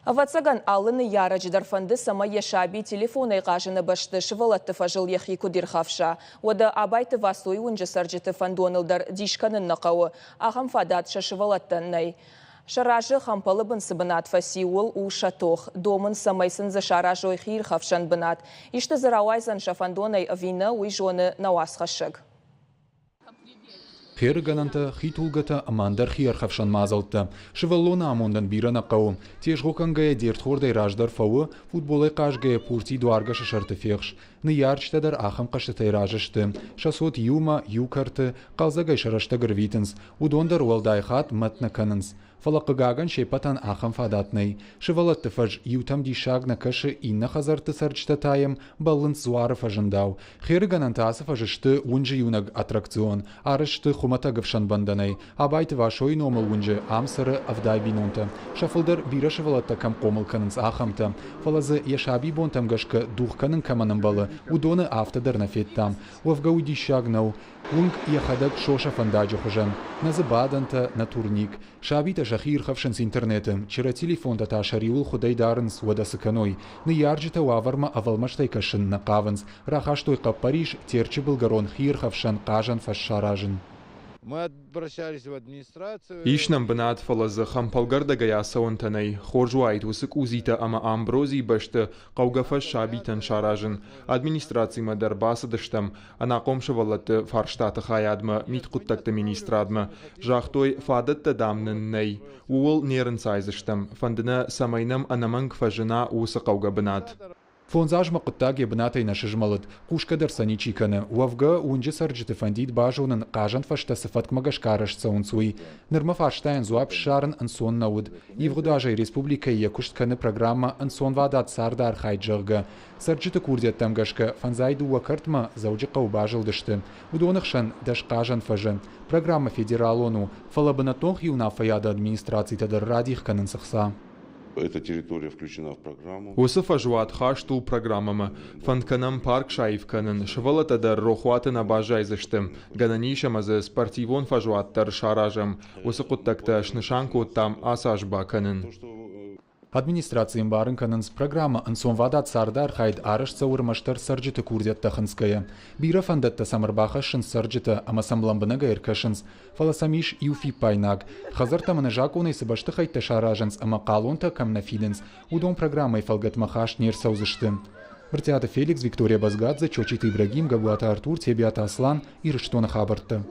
Ӕвӕццӕгӕн, алы ныййарӕджы дӕр фӕнды, цӕмӕй йӕ саби телефонӕй хъазыны бӕсты сывӕллӕтты фӕзыл йӕхи куыд ирхӕфса. Уӕдӕ Абайты Васойы уынджы цӕрджыты фӕндоныл дӕр дис кӕнын нӕ хъӕуы. Ахӕм фадат сӕ сывӕллӕттӕн нӕй. Сӕ разы хӕмпӕлы бын цы бынат фӕци, ууыл у сӕ тох. Домынц, цӕмӕй сын дзы саразой хиирхӕфсӕн бынат. Исты дзы рауайдзӕн сӕ фӕндонӕй ӕви нӕ, уый зоны нӕ уацхӕссӕг. Херыгӕнӕнтӕ, хитулгӕтӕ ӕмӕ ӕндӕр хиӕрхӕфсӕн мадзӕлттӕ. Сывӕллоны амондӕн бирӕ нӕ хъӕуы. Тезгъо кӕнгӕйӕ де рдхордӕй раздӕр фӕуы, футболӕй хъазгӕйӕ пурти дуаргӕсы сӕрты фехс. Ныййарджытӕ дӕр ахӕм хъӕзтытӕй разы сты. Сӕ цот иумӕ, иу кӕрты, хъӕлдзӕгӕй сӕ рӕстӕг ӕрвитынц. Уыдон дӕр уӕлдай хатт мӕт нӕ кӕнынц. Фӕлӕ, хъыгагӕн, се ппӕтӕн ахӕм фадат нӕй. Сывӕллӕтты фӕз иутӕм диссаг нӕ кӕсы, иннӕ хӕдзӕртты цӕрджытӕ та йӕм бӕллынц дзуары фӕзындау. Херыгӕнӕнтӕ ацы фӕзы сты уынджы иунӕг аттракцион. Арӕзт сты хуымӕтӕг ӕфсӕнбӕндӕнӕй. Абайты Васойы номыл уынджы ам цӕры 70 бинонтӕ. Сӕ фылдӕр бирӕ сывӕллӕттӕ кӕм хъомыл кӕнынц, ахӕмтӕ. Фӕлӕ дзы йӕ сабибонтӕм гӕсгӕ дугъ кӕнын кӕмӕн ӕмбӕлы, уыдоны афтӕ дӕр нӕ федтам. Уӕвгӕ уый диссаг нӕу. Уынг йӕхӕдӕг сосӕ фӕндаджы хуызӕн. Нӕ дзы бадӕнтӕ, нӕ турник. Сабитӕ сӕхи ирхӕфсынц интернеты, чырӕ телефонтӕ та сӕ риуыл хуыдӕй дарынц, уӕдӕ цы кӕной. Ныййарджытӕ уавӕрмӕ ӕвӕлмӕстӕй кӕсын нӕ хъавынц. Рахастой хъӕппӕрис Терчы былгӕрон хиирхӕфсӕн хъазӕн фӕз саразын. Ис нӕм бынат, фӕлӕ дзы хӕмпӕлгӕрдӕгӕй ацӕуӕнтӕ нӕй. Хорз уаид уыцы къудзитӕ ӕмӕ амброзийы бӕсты хъӕугӕ фӕз сабитӕн саразын. Администрацимӕ дӕр бацыдыстӕм, ӕнахъом сывӕллӕтты фарстаты хайадмӕ, мидхъуыддӕгты министрадмӕ. Загътой, фадӕттӕ, дам, нын нӕй. Ууыл не рынцайдзыстӕм. Фӕнды нӕ, цӕмӕй нӕм ӕнӕмӕнг фӕзына уыцы хъӕугӕ бынат. Фондз азмӕ хъуыддаг йӕ бынатӕй нӕ сызмӕлыд, хъусгӕ дӕр сӕ ничи кӕны. Уӕвгӕ, уынджы цӕрджыты фӕндид базонын, хъазӕн фӕзтӕ цы фӕткмӕ гӕсгӕ арӕзт цӕуынц, уый. Нырмӕ фарстайӕн дзуапп ссарын ӕнцон нӕ уыд. Ивгъуыд азӕй республикӕйы йӕ куыст кӕны программӕ «Ӕнцонвадат цардархайд», зӕгъгӕ. Цӕрджыты курдиӕттӕм гӕсгӕ 52 кӕртмӕ Дзӕуджыхъӕуы базылдысты. Уыдоны хсӕн дӕс хъазӕн фӕзы. Программӕ федералон у, фӕлӕ бынӕттон хиуынаффӕйады администрацитӕ дӕр радих кӕнынц ӕхца. Уыцы фӕзуат хаст у программӕмӕ. Фӕнд кӕнӕм парк саив кӕнын, сывӕллӕттӕ дӕр рохуаты нӕ баззайдзысты. Гӕнӕн ис ӕмӕ дзы спортивон фӕзуат дӕр саразӕм. Уыцы хъуыддӕгтӕ снысан кодтам ацы аз бакӕнын. Администрацийы ӕмбарын кӕнынц, программӕ ӕнцонвадат царды архайд арӕзт цӕуы ӕрмӕстдӕр цӕрджыты курдиӕттӕ хынцгӕйӕ. Бирӕ фӕндӕттӕ сӕм ӕрбахӕссынц цӕрджытӕ ӕмӕ сӕм лӕмбынӕгӕй ӕркӕсынц. Фӕлӕ сӕм ис иу фиппаинаг. Хӕдзӕрттӕм ӕнӕзакъонӕй цы бӕстыхӕйттӕ саразынц ӕмӕ хъалонтӕ кӕм нӕ фидынц, уыдон программӕйы фӕлгӕтмӕ хаст не рцӕудзысты. Брытъиаты Феликс, Виктория Базгадзе, Чочиты Ибрагим, Гӕбуаты Артур, Тебиаты Аслан, Ирыстоны хабӕрттӕ.